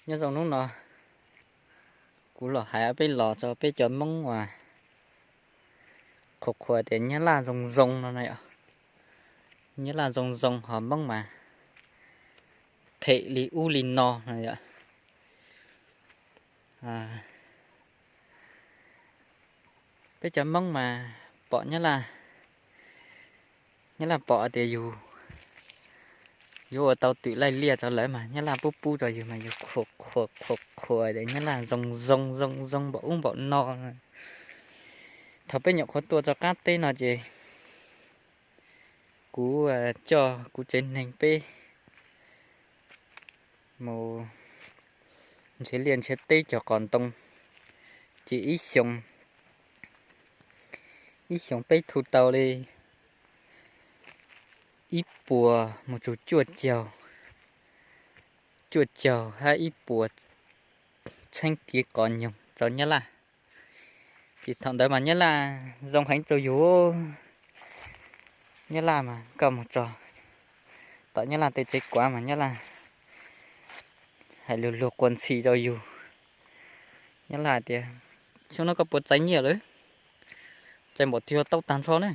Nyob zoo hnub no kuv los hais ob peb los rau peb cov Hmoob uas qhuas qhuas tias Nyab Laj zoo zoo no na yom. Nyab Laj zoo zoo ho Hmoob mas phem li ub li no no yom. Peb cov Hmoob mas pom Nyab Laj, Nyab Laj pom tias yus yuav ua tau twm laij liaj rau lawv mas Nyab Laj pub pub rau yus mas yus qhuas qhuas qhuas qhuas tias Nyab Laj zoo zoo zoo zoo npaum ub npaum no. Thaum peb nyuam qhuav tuaj rau qab teb no ces kuv coj kuv tsev neeg peb mus nrhiav liaj nrhiav teb cog qos ntoo, ces ib xyoo, ib xyoo peb thu tau li ib puas mus txug cuaj caug, cuaj caug hab ib puas txheeb kiv qos nyoog rau Nyab Laj. Ces thaum ntawd mas Nyab Laj zoo heev rau yus. Nyab Laj mas koj mus tso tom Nyab Laj tej tsev kuav mas Nyab Laj hais lug luag quas ntxhi rau yus. Nyab Laj tias, xyoo no koj puas txais nyiaj lawm? Txais npaum twg tau tag nrho na.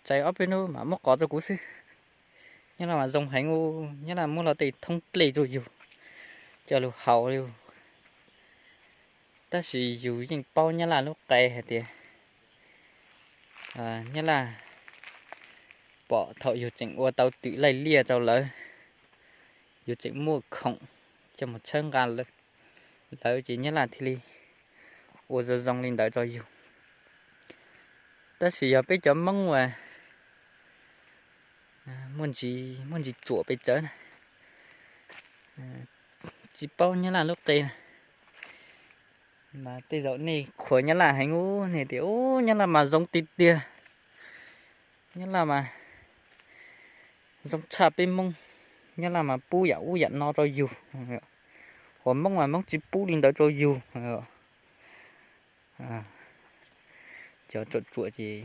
Txais ob peb hnub mam muab qos rau kuv xwb. Nyab Laj mas zoo heev u, Nyab Laj muab luag tej thoob dlej rau yus coj lug haus li. Tab sis yus yeej paub Nyab Laj lub qe hais tias Nyab Laj pom thaum yus tseem ua tau twm laij liaj rau lawv, yus tseem muaj khoom coj mus txhawb nqa lawv ces Nyab Laj thiaj li ua zoo zoo li ntawd rau yus. Tab sis yog peb cov Hmoob uas muaj ntsis, muaj ntsis ruam pes tsawv na, tsis paub Nyab Laj lub qe na, mas tej zaum nej qhuas Nyab Laj heev ub, nej tias ub Nyab Laj mas zoo tiag tiag, Nyab Laj mas zoo tshaj peb Hmoob, Nyab Laj mas pub yam ub yam no rau yus, hos Hmoob mas Hmoob tsis pub li ntawd rau yus. Cov ruam ruam ces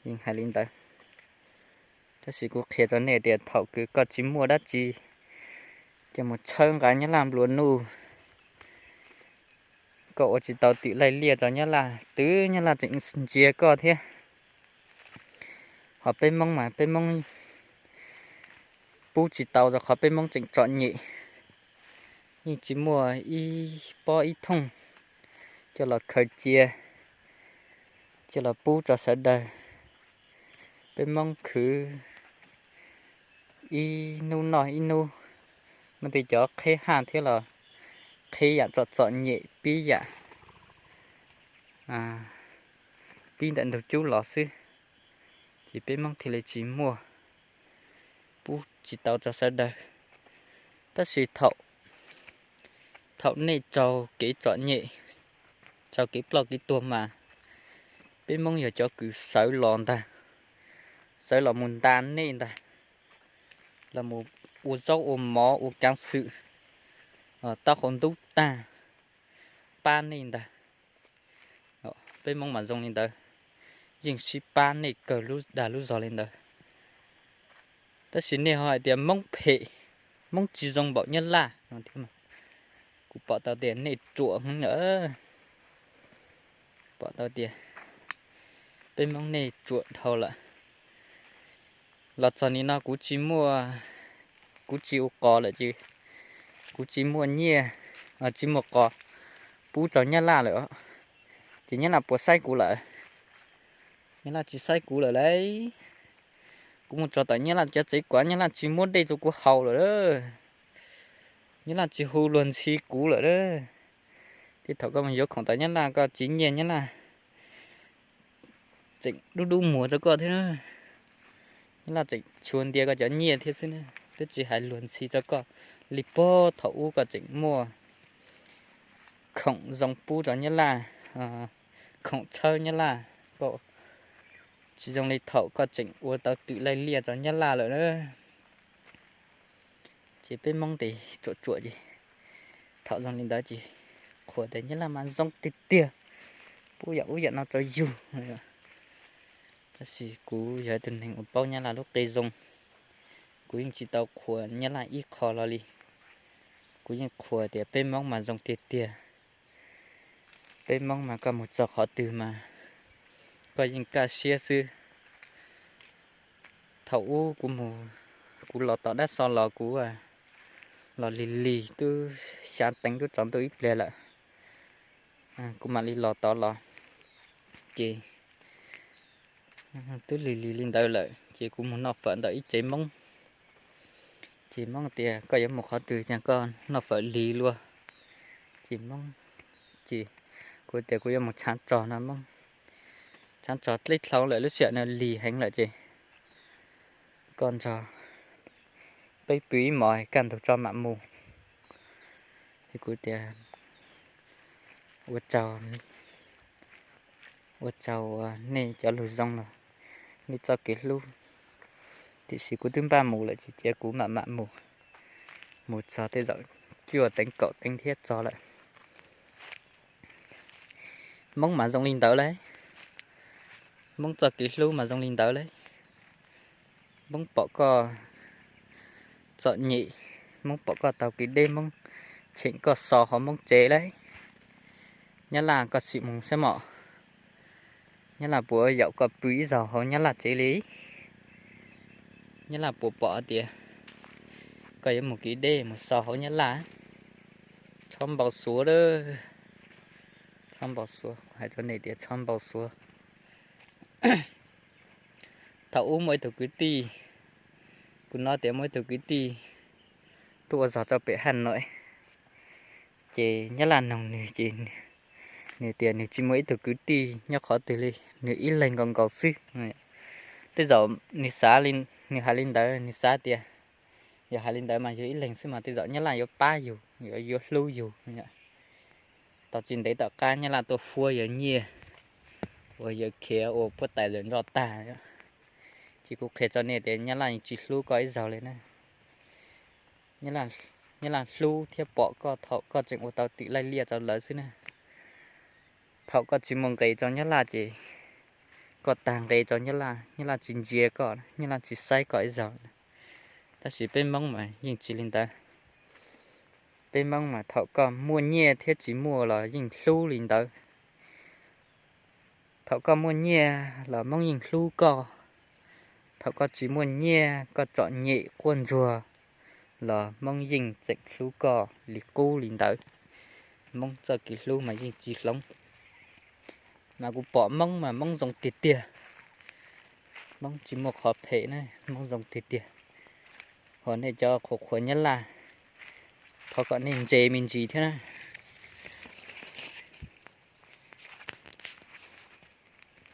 yeej hais li ntawd. Tab sis kuv qhia rau nej tias thaum kws koj tsis muaj dab tsi coj mus txhawb nqa Nyab Laj nplua nuj, koj ua tsis tau twm laij liaj rau Nyab Laj, twb Nyab Laj tseem ntsia koj thiab. Hos peb Hmoob mas peb Hmoob pub tsis tau rau qhov peb Hmoob tseem txom nyem, yeej tsis muaj ib pob ib thooj coj los khaws cia, coj los pub rau sawv daws. Peb Hmoob khwv ib hnub noj ib hnub, muaj tej cov qheb haj thiab los qheb yam txom txom nyem pib yam pib ntawm ntug cub los xwb, ces peb Hmoob thiaj li tsis muaj, pub tsis tau rau sawv daws. Tab sis thaum nej raug kev txom nyem, raug kev ploj kev tuag mas peb Hmoob yog cov kws sawv los ntag, sawv los mus nta nej ntag, los mus ua zaub ua mov ua kaav xwm taub hau ntub tag pab nej ntag. Peb Hmoob mas zoo li ntawd, yeej sib pab nej kawg lub dag lub zog li ntawd. Tab sis nej ho hais tias Hmoob phem, Hmoob tsis zoo npaum Nyab Laj no thiab. Kuv pom tau tias nej ruam heev na, pom tau tias peb Hmoob nej ruam dhau lawm. Los txog nim no kuv tsis muaj, kuv tsis ua qos lawm ces kuv tsis muaj nyiaj, tsis muaj qos pub rau Nyab Laj lawm, ces Nyab Laj puas saib kuv lawm? Nyab Laj tsis saib kuv lawm lauj. Kuv mus txog tom Nyab Laj cov tsev kuav Nyab Laj tsis muab dej rau kuv haus lawm. Nyab Laj tsis hu luag ntxhi kuv lawm. Tej thaum koj mus yuav khoom tom Nyab Laj koj tsis nyiaj Nyab Laj tseem dub dub muag rau koj thiab. Nyab Laj tseem tshua ntias koj cov nyiaj thiab xwb, twb tsis hais luag ntxhi rau koj li puag thaum ub koj tseem muaj khoom zoo pub rau Nyab Laj, khoom txhawb Nyab Laj, tsis zoo li thaum koj tseem ua tau twm laij liaj rau Nyab Laj lawm na. Ces peb Hmoob tes tsuam tsuam ces thaum zoo li ntawd ces qhuas tias Nyab Laj mas zoo tiag tiag, pub yam ub yam no rau yus. Tab sis kuv yog ib tug neeg uas paub Nyab Laj lub qe zoo, Kuv yeej tsis tau qhuas Nyab Laj ib qho los li. Kuv yeej qhuas tias peb Hmoob mas zoo tiag tiag. Peb Hmoob mas koj mus txog qhov twg mas koj yeej kaj siab xwb. Thaum ub kuv mus, kuv los tom Dab Xo los kuv los lig lig twb xya teev twb tsaus ntuj ib pliag lawm, kuv mam li los tod los. Ces twb lig lig li ntawd lawm ces kuv mus noj fawm ntawm ib tsev Hmoob. Ces Hmoob tias koj yuav mus qhov twg ces koj noj fawm lig luaj. Ces Hmoob, ces kuv tias kuv yuav mus tshav tso no Hmoob, tshav tso dleb dlhau lawm lub sij hawm no lig heev lawm ces koj nrog peb pw ib hmos kaj ntug tso mam mus. Ces kuv tias ua tsaug, ua tsaug uas nej cov lus zoo los nej txoj kev hlub, tiam sis kuv twb npaj mus lawm ces cia kuv mam mam mus. Mus txog tej zaum cuaj teev kaum teev thiab txog lawm. Hmoob mas zoo li ntawd lauj. Hmoob txoj kev hlub mas zoo li ntawd lauj. Hmoob pom koj txom nyem, Hmoob pom koj tau kev deb, Hmoob cheem koj so hauv Hmoob tsev lauj. Nyab Laj koj sim mus saib mom, Nyab Laj puas yaum koj pw ib zaug hauv Nyab Laj tsev li? Nyab Laj puas pom tias koj yuav mus kev deb mus so hauv Nyab Laj? Tshob npau suav lawm, tshob npau suav, kuv hais rau nej tias tshob npau suav. Thaum ub muaj ib tug kwv tij, kuv hnov tias muaj ib tug kwv tij tuaj ua zog rau pem Haj Nawm, ces Nyab Laj noog nws ces nws tias nws tsis muaj ib tug kwv tij nyob qhov twg li, nws ib leeg nkaus nkaus xwb. Tej zaum nws xav, nws hais li ntawd, nws xav tias yog hais li ntawd mas yog ib leeg xwb mas tej zaum Nyab Laj yuav pab yus, yuav, yuav hlub yus. Tau tsis ntev tom qab Nyab Laj tuaj fuab yawg nyiaj uas yawg khiav ua puab tais lawm nroj tag. Ces kuv qhia rau nej tias Nyab Laj yeej tsis hlub koj ib zaug li na. Nyab Laj hlub thiab pom koj thaum koj tseem ua tau twm laij liaj rau lawv xwb na. Thaum koj tsis muaj nqis rau Nyab Laj ces koj tag nqis rau Nyab Laj, Nyab Laj tsis ntsia koj, Nyab Laj tsis saib koj ib zaug. Tab sis peb Hmoob mas yeej tsis li ntawd. Peb Hmoob mas thaum koj muaj nyiaj thiab tsis muaj los yeej hlub li ntawd. Thaum koj muaj nyiaj los Hmoob yeej hlub koj. Thaum koj tsis muaj nyiaj, koj txom nyem quaj ntsuag los Hmoob yeej tseem hlub koj li qub li ntawd. Hmoob txoj kev hlub mas yeej tsis hloov. Mas kuv pom Hmoob mas Hmoob zoo tiag tiag. Hmoob tsis muaj qhov phem na, Hmoob zoo tiag tiag. Ho nej cov qhuas qhuas Nyab Laj, thov kom nej ntse me ntsis thiab na.